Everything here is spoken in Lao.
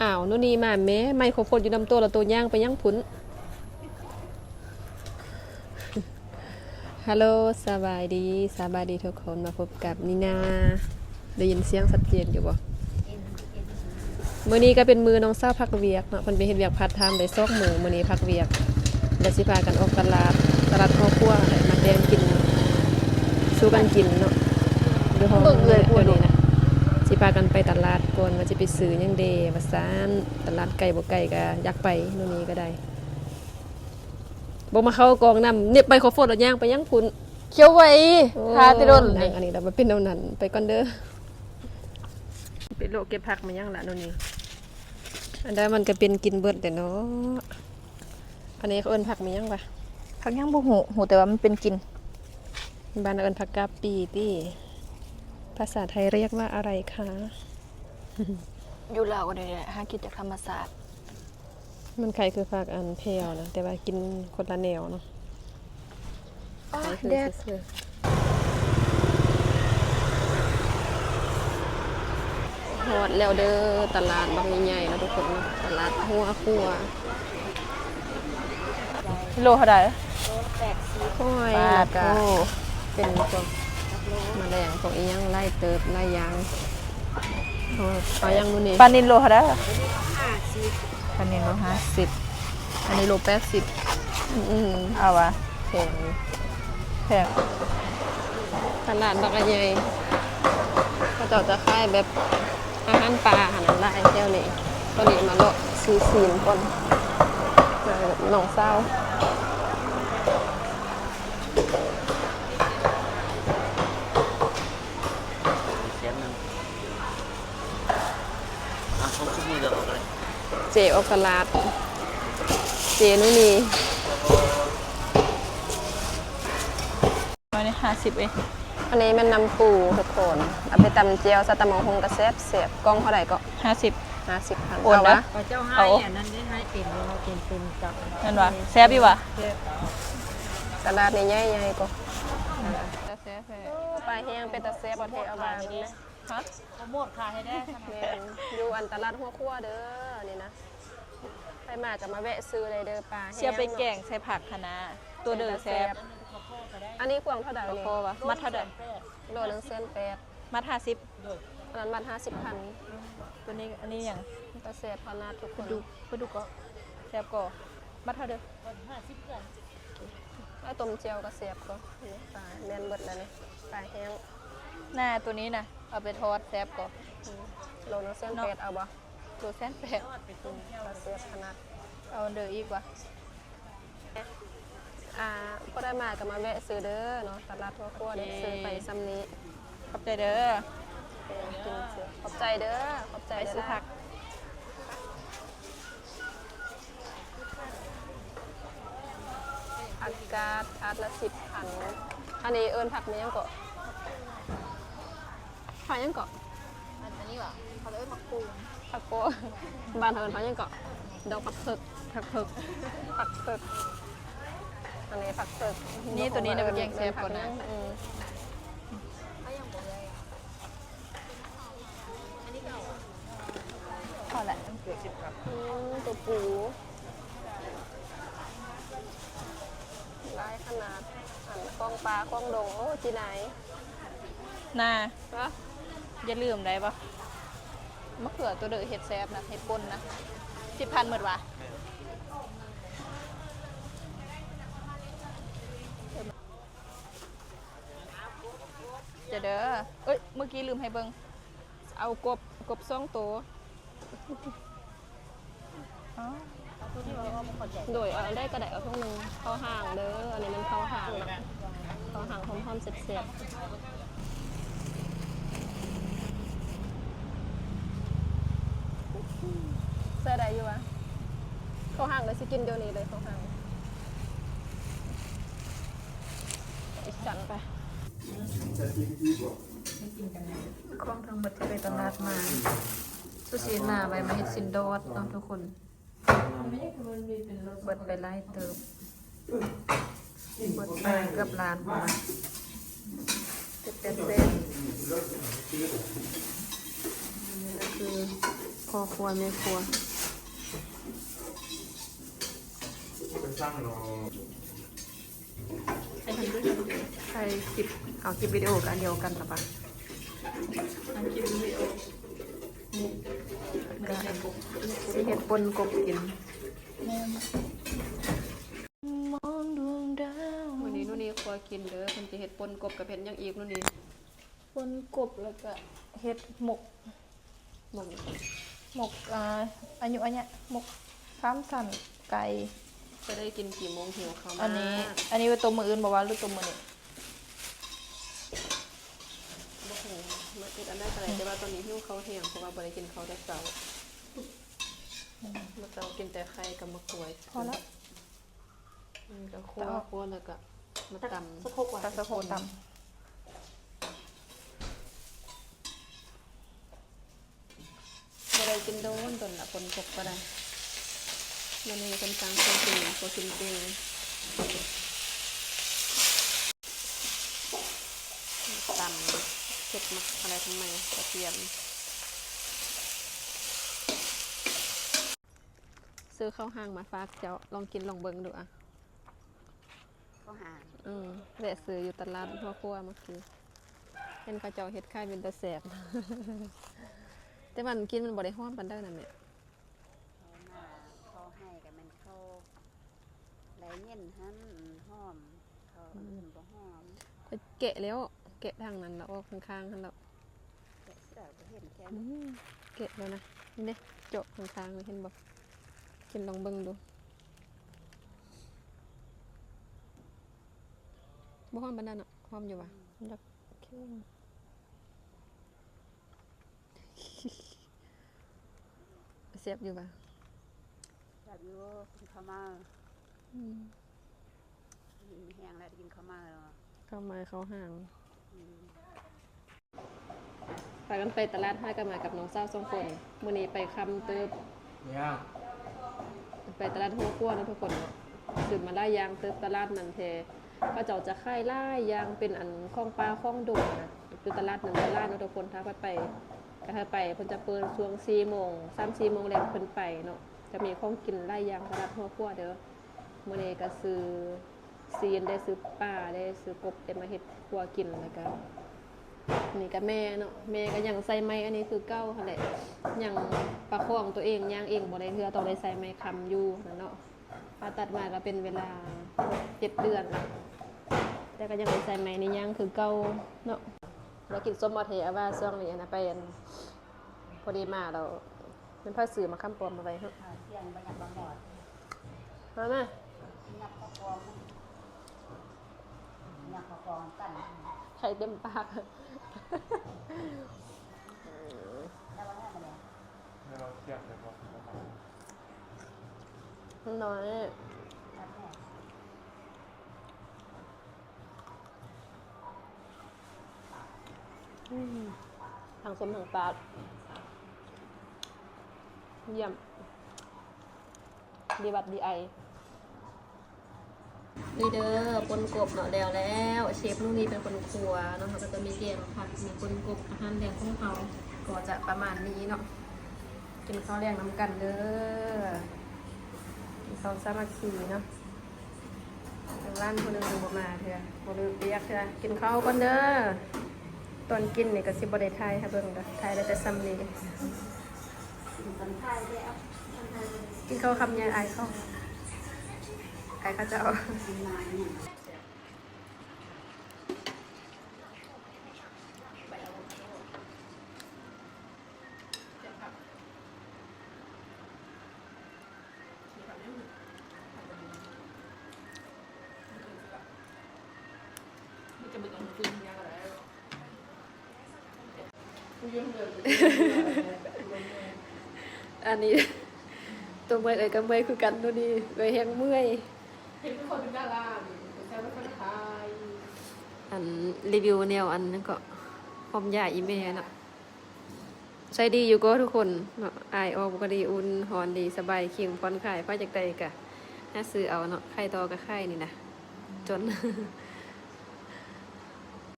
ອ້າວ ນູນນີມາແມ້ ໄມ້ເຂົ້າໂພດຢູ່ນຳໂຕ ແລ້ວໂຕຍ່າງໄປຫຍັງພຸ້ນ? ຮາໂລ ສະບາຍດີ ສະບາຍດີທຸກຄົນ ມາພົບກັບນີນາ ໄດ້ຍິນສຽງຊັດເຈນຢູ່ບໍ່? ມື້ນີ້ກໍເປັນມື້ນ້ອງສາວພັກວຽກເນາະ ເພິ່ນໄປເຮັດວຽກພາດທາມໄດ້ສອງມື້ ມື້ນີ້ພັກວຽກ ແລ້ວຊິພາກັນອອກຕະຫຼາດ ຕະຫຼາດຫໍຄົວ ມາແຕ່ງກິນ ສູ່ກັນກິນເນາະ ຢູ່ຫ້ອງ ເບິ່ງເອື້ອຍຜູ້ ດຽວນີ້ນະ ຊິພາກັນໄປຕະຫຼາດກ່ອນ ວ່າຊິໄປຊື້ຫຍັງແດ່ວ່າຊັ້ນ ຕະຫຼາດໃກ້ບໍ່ໃກ້ກໍຢາກໄປ ໂນ່ນນີ້ກໍໄດ້ ບໍ່ມາເຂົ້າກ້ອງນຳ ເນັບໄມ້ເຂົ້າໂພດແລ້ວຍ່າງໄປຫຍັງພຸ້ນ ຂຽວໄວ ໂອ້ ຖ້າແຕ່ດົນນີ້ ອັນນີ້ລະມັນເປັນແນວນັ້ນ ໄປກ່ອນເດີ ໄປເລາະເກັບຜັກມາຫຍັງລະໂນ່ນນີ້ ອັນໃດມັນກໍເປັນກິນເບິດແຫຼະເນາະ ອັນນີ້ເຂົາເອີ້ນຜັກແມ່ນຫຍັງວະ? ຜັກຫຍັງບໍ່ຮູ້ ຮູ້ແຕ່ວ່າມັນເປັນກິນ ບ້ານເຮົາເອີ້ນຜັກກາດປີຕິ ພາສາໄທເອີ້ນວ່າອະໄລຄະ? ຢູ່ລາວກໍໄດ້ແຫຼະ ຫາກິນຈາກທຳມະຊາດ ມັນຄ້າຍຄືຜັກອັນແພວນະ ແຕ່ວ່າກິນຄົນລະແນວເນາະ. ອ້າ ແດດ ຮອດແລ້ວເດີ ຕະຫຼາດບັກໃຫຍ່ໆ ເນາະທຸກຄົນເນາະ ຕະຫຼາດຫົວຂົວ ໂລເທົ່າໃດ? ໂລແປດສິບ ໂອ້ຍ ປາດໂທ ແລ້ວກະເປັນພວກມະແລງ ພວກອີ່ຫຍັງຫຼາຍເຕີບ ຫຼາຍຢ່າງ ເອົາຫຍັງມື້ນີ້? ປານິນໂລເທົ່າໃດ? ຫ້າສິບ ປານິນໂລຫ້າສິບ ອັນນີ້ໂລແປດສິບ ອືມ ເອົາຫວາ? ແພງ ແພງ ຕະຫຼາດບັກໃຫຍ່ ເຂົາເຈົ້າຈະຂາຍແບບອາຫານປ່າຫັ້ນນະ ຫຼາຍແຖວນີ້ ຕອນນີ້ມາເລາະຊື້ຊີ້ນກ່ອນ ມາກັບນ້ອງສາວ. ແສນໜຶ່ງ ອ່ະ ຫົກສິບມື້ເດີ ເຈອອກຕະຫຼາດ ເຈນູນນີ ອັນນີ້ຫ້າສິບເອງ ອັນນີ້ແມ່ນນ້ຳປູທຸກຄົນ ເອົາໄປຕຳແຈ່ວໃສ່ຕຳບັກຫຸ່ງກໍແຊບໆ ກ່ອງເທົ່າໃດເກາະ? ຫ້າສິບ ຫ້າສິບພັນ ໂອນເດີ ເອົາຫວາ? ເຂົາເຈົ້າໃຫ້ ເອົາ ອັນນັ້ນໄດ້ໃຫ້ເຕັມແລ້ວ ເຕັມ ເຕັມກັບ ແມ່ນຫວາ? ແຊບຢູ່ຫວາ? ແຊບ ຕະຫຼາດນີ້ໃຫຍ່ໆ ກໍ ແຊບໆ ໂອ້ ປາແຫ້ງເປັນຕາແຊບ ບໍ່ແທ້ ເອົາຫວານແດ່ ຮະ ໂປຣໂມດຂາຍໃຫ້ແດ່ ແມ່ນ ຢູ່ອັນຕະຫຼາດຫົວຂົວເດີ ນີ້ນະ ໃຜມາກໍມາແວະຊື້ໄດ້ເດີ ປາແຫ້ງ ຊິເອົາໄປແກງໃສ່ຜັກຫັ້ນນະ ໂຕເດີແຊບ ອັນນີ້ກວາງເທົ່າໃດນີ້? ມັດເທົ່າໃດ? ໂລໜຶ່ງແສນແປດ ມັດຫ້າສິບ ໂດຍ ອັນນັ້ນມັດຫ້າສິບພັນ ໂຕນີ້ ອັນນີ້ຫຍັງ? ຕາແຊບຂະໜາດທຸກຄົນ ປາດຸກ ປາດຸກກໍແຊບກໍ ມັດເທົ່າເດີ? ມັດຫ້າສິບຄືກັນ ແລ້ວຕົ້ມແຈ່ວກໍແຊບກໍ ປາແມ່ນເບິດແລ້ວນີ້ ປາແຫ້ງ ໜ້າໂຕນີ້ນະ ເອົາໄປທອດແຊບກໍ ອືມ ໂລໜຶ່ງແສນແປດ ເອົາບໍ່? ໂລແສນແປດ ອືມ ຕາແຊບຂະໜາດ ເອົາເດີອີກຫວາ? ອ່າ ຜູ້ໃດມາກໍມາແວະຊື້ເດີເນາະ ຕະຫຼາດຫົວຂົວເດີ ໂອເຄ ຊື້ໄປຊ່ຳນີ້ ຂອບໃຈເດີ ຂອບໃຈເດີ ຂອບໃຈ ໄປຊື້ຜັກ ຜັກກາດ ຖາດລະສິບພັນ ອັນນີ້ເອີ້ນຜັກແມ່ນຫຍັງເກາະ? ຜັກຫຍັງເກາະ? ອັນ ອັນນີ້ຫວາ? ເຂົາເອີ້ນຜັກໂປມ ຜັກໂປມ ບ້ານເຮົາເອີ້ນຜັກຫຍັງເກາະ? ດອກຜັກເຜິກ ຜັກເຜິກ ຜັກເຜິກ ອັນນີ້ຜັກເຜິກ ນີ້ ໂຕນີ້ນະ ແກງແຊບກ່ອນນະ ອືມ ພໍລະ ອືມ ໂຕປູ ຫຼາຍຂະໜາດ ອັນ ຂອງປ່າຂອງດົງ ໂອ້ ຈີນາຍ ນາ ຮະ ຢ່າລືມໄດ້ບໍ່? ມະເຂືອໂຕເດີເຮັດແຊບນະ ເຮັດປົ່ນນະ ສິບພັນໝົດຫວາ? ຈະເດີ ເອີຍ ມື້ກີ້ລືມໃຫ້ເບິ່ງ ເອົາກົບ ກົບສອງໂຕ ອໍ ໂດຍ ເອົາອັນໃດກໍໄດ້ ເອົາຖົງໜຶ່ງ ເຂົ້າຫ້າງເດີ ອັນນີ້ມັນເຂົ້າຫ້າງເນາະ ເຂົ້າຫ້າງຫອມໆ ແຊບໆ ໃສ່ໄດ້ຢູ່ຫວາ? ເຂົ້າຫ້າງເລີຍ ຊິກິນດຽວນີ້ເລີຍ ເຂົ້າຫ້າງ ອີກຊັ້ນໄປ. ຂອງທັງໝົດທີ່ໄປຕະຫຼາດມາ ສຸຊິນາໄວ້ມາເຮັດຊີ້ນດອດເນາະທຸກຄົນ ເບິດໄປຫຼາຍເຕີບ ເບິດໄປເກືອບລ້ານພຸ້ນນະ ເຈັດແປດແສນ ນີ້ກໍຄື ພໍ່ຄົວແມ່ຄົວ ໄປສັ່ງເນາະ ໃຫ້ຄລິບ ເອົາຄລິບວິດີໂອກັນດຽວກັນລະປະ ເອົາຄລິບວິດີໂອ ກະຊິເຮັດປົ່ນກົບກິນ ແມ່ນ ມອງດວງດາວ ມື້ນີ້ນູ່ນີ່ຄົວກິນເດີ ເພິ່ນຈະເຮັດປົ່ນກົບກັບເຮັດຫຍັງອີກນູ່ນີ່? ປົ່ນກົບ ແລ້ວກະເຮັດໝົກ ໝົກ ໝົກ ອາ ອາຍຸອາຍະ ໝົກສາມຊັ້ນໄກ່ ຈະໄດ້ກິນກີ່ໂມງ? ຫິວເຂົ້າມາ ອັນນີ້ ອັນນີ້ໄວ້ຕົ້ມມື້ອື່ນບໍ່ວະ ຫຼືຕົ້ມມື້ນີ້? ບໍ່ຮູ້ ມາເຮັດອັນໃດກໍໄດ້ ອືມ ແຕ່ວ່າຕອນນີ້ຫິວເຂົ້າແຮງ ເພາະວ່າບໍ່ໄດ້ກິນເຂົ້າແຕ່ເຊົ້າ ອືມ ມື້ເຊົ້າກິນແຕ່ໄຂ່ກັບໝາກກ້ວຍ ພໍແລ້ວ. ອືມ ກະຂົ້ວ ຂົ້ວແລ້ວກະມາຕຳ ຕັກສະໂພກ ຕັກສະໂພກຕຳ ບໍ່ໄດ້ກິນໂດນ ດົນລະ ຝົນຕົກກໍໄດ້ ມື້ນີ້ເພິ່ນສັ່ງເຄື່ອງກິນ ບໍ່ກິນເອງ ຕຳ ເຜັດ ໝາກ ອະໄລທຳໄມ ກະທຽມ. ຊື້ເຂົ້າຫ້າງມາຝາກເຈົ້າ ລອງກິນລອງເບິ່ງດູອະ ເຂົ້າຫ້າງ ອືມ ແວະຊື້ຢູ່ຕະຫຼາດຫົວຂົວເມື່ອກີ້ ເຫັນເຂົາເຈົ້າເຮັດຂາຍເປັນຕາແຊບ ແຕ່ວ່າກິນມັນບໍ່ໄດ້ຫອມປານໃດນະແມ່ ເຂົ້າໜ້າ ເຂົ້າໄຮ່ກະແມ່ນເຂົ້າໄລ່ເຢັນຫັ້ນ ຫອມ ເຂົ້າ ອືມ ອື່ນບໍ່ຫອມ ຂ້ອຍແກະແລ້ວ ແກະທາງນັ້ນລະ ອອກຂ້າງໆຫັ້ນລະ. ແກະເສື້ອບໍ່ເຫັນແກະ ອືມ ແກະແລ້ວນະ ນີ້ເດ້ ເຈາະຂ້າງໆ ເຫັນບໍ່? ກິນລອງເບິ່ງດູ ບໍ່ຫອມປານໃດເນາະ ຫອມຢູ່ຫວາ? ອືມ ມັນຈະເຄັມ ແຊບຢູ່ຫວາ? ແຊບຢູ່ ກິນເຂົ້າມາ ອືມ ມີແຮງແລ້ວ ໄດ້ກິນເຂົ້າມາແລ້ວ ເຂົ້າມາເຂົ້າຫ້າງ ອືມ. ພາກັນໄປຕະຫຼາດ ຫາກັນມາກັບນ້ອງສາວສອງຄົນ ມື້ນີ້ໄປຄ່ຳເຕີບ ໄປຕະຫຼາດຫົວຂົວເນາະທຸກຄົນເນາະ ຊື້ມາຫຼາຍຢ່າງເຕີບ ຕະຫຼາດນັ້ນແທ້ ເຂົາເຈົ້າຈະຂາຍຫຼາຍຢ່າງ ເປັນອັນຂອງປ່າຂອງດົງນະ ຢູ່ຕະຫຼາດນັ້ນຫຼາຍເນາະທຸກຄົນ ຖ້າໄປ ກະຖ້າໄປ ເພິ່ນຈະເປີດຊ່ວງສີ່ໂມງ ສາມສີ່ໂມງແລງເພິ່ນໄປເນາະ ຈະມີຂອງກິນຫຼາຍຢ່າງ ຕະຫຼາດຫົວຂົວເດີ ມື້ນີ້ກະຊື້ ຊີ້ນໄດ້ ຊື້ປາໄດ້ ຊື້ກົບໄດ້ ມາເຮັດຄົວກິນ ແລ້ວກະ ນີ້ກະແມ່ເນາະ ແມ່ກະຍັງໃສ່ໄມ້ອັນນີ້ຄືເກົ່າຫັ້ນແຫຼະ ຍັງປະຄອງຕົວເອງ ຍ່າງເອງບໍ່ໄດ້ເທື່ອ ຕ້ອງໄດ້ໃສ່ໄມ້ຄ້ຳຢູ່ຫັ້ນເນາະ ຜ່າຕັດມາກະເປັນເວລາເຈັດເດືອນລະ ແຕ່ກະຍັງໄດ້ໃສ່ໄມ້ນີ້ຍ່າງຄືເກົ່າເນາະ ມາກິນສົ້ມໝໍ້ເທ ອາວ່າຊ່ວງນີ້ຫັ້ນນະ ໄປອັນ ພໍດີມາແລ້ວ ແມ່ນໃຜຊື້ໝາກຂາມປ້ອມມາໄວ້ເນາະ ອ່າ ສຽງບໍ່ຫຍັບບໍ່ໝອດ ມາ ມາ ຫຍັບເຂົ້າປອງ ຫຍັບເຂົ້າປອງກັນ ໄຂ່ເຕັມປາກ ແລ້ວວ່າແມ່ນບໍ່ແມ່ນ ແມ່ນບໍ່ ສຽງເຕັມປາກ ນ້ອຍ ອືມ ທັງສົ້ມທັງປາ ຢ້ຽມ ດີວັດດີໄອ ນີ້ເດີ ປົ່ນກົບເນາະ ແລ້ວແລ້ວ ເຊຟນູ່ນີ່ເປັນຄົນຄົວເນາະ ເຮົາກະຈະມີແກງຜັກ ມີປົ່ນກົບ ອາຫານແລງຂອງເຮົາ ກໍຈະປະມານນີ້ເນາະ ກິນເຂົ້າແລງນຳກັນເດີ ກິນເຂົ້າສາມັກຄີເນາະ. ທາງຮ້ານຜູ້ໜຶ່ງຍັງບໍ່ມາເທື່ອ ບໍ່ເລີກວຽກເທື່ອ ກິນເຂົ້າກ່ອນເດີ ຕອນກິນນີ້ກະຊິບໍ່ໄດ້ຖ່າຍໃຫ້ເບິ່ງດອກ ຖ່າຍໄດ້ແຕ່ຊ່ຳນີ້ ກິນເຂົ້າຄຳໃຫຍ່ ອາຍເຂົາ ອາຍເຂົາເຈົ້າ. ອັນນີ້ຕົວເມື່ອຍເອື້ອຍກະເມື່ອຍຄືກັນ ໂຕນີ້ເອື້ອຍແຮງເມື່ອຍ ເປັນຄົນເປັນດາລານີ້ ແຊວເປັນຄົນຂາຍ ອັນ ຣີວິວແນວອັນນັ້ນກໍ ຫອມຢາອີ່ແມ່ເນາະ. ໃຊ້ດີຢູ່ກໍທຸກຄົນເນາະ ອາຍອອກບໍ່ກະດີ ອຸ່ນ ຮ້ອນດີ ສະບາຍ ຄິງ ຜ່ອນຄາຍ ໃຜຢາກໄດ້ກະຫາຊື້ເອົາເນາະ ຂາຍຕໍ່ກະຂາຍນີ້ນະ ຈົນ